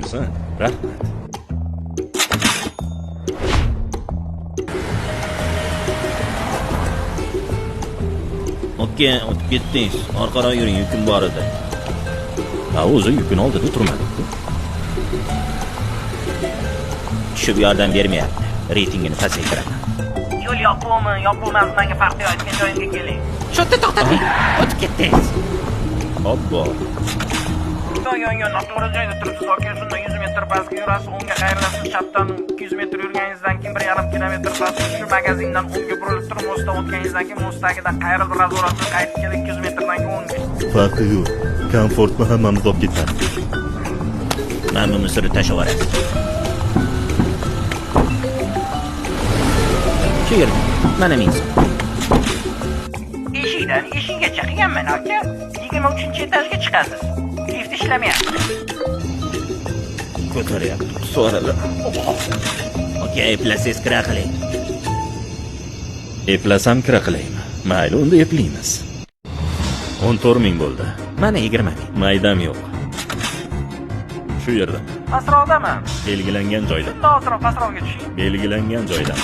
Bo'lsin, rahmat. Aka, o'tib ketdingiz. Orqaroq yuring, yukim bor edi. Ha, o'zi yukini oldida turmadik-ku. Tushib yordam bermayapti. Reytingini pasaytiraman. Yo'l yopiqmi, yopiq emas, menga farqi yo'q, aytgan joyimga keling. Shu yerda to'xtating. O'tib ketdingiz. Obbo. Yo'q, yo'q, yo'q, noto'g'ri joyda turibsiz, aka. Shundan 100 metr pastga yurasiz, o'ngga qayrilasiz, chapdan 200 metr yurganingizdan keyin 1,5 kilometr pastga tushib, magazindan o'ngga burilib turib, mostdan o'tganingizdan keyin most tagidan qayrilib, razворотdan qaytib kelib 200 metrdan keyin o'ngga. Farqi yo'q. Komfortni hammamiz olib ketamiz. Mana bu musorni tashlab yuborasiz. Shu yerda. Mana 1000 so'm. Eshikdan eshikgacha qilganman, aka. 23-etajga chiqasiz. Lift ishlamayapti. Ko'taryapti. So'rala. Aka, eplasangiz kira qiling. Eplasam kira qilaymi? Mayli, unda eplaymiz. 14 ming bo'ldi. Mana 20 ming. Maydam yo'q. Shu yerda. Pastroqdaman. Belgilangan joyda. Bundan ozroq pastroqga tushing. Belgilangan joyda.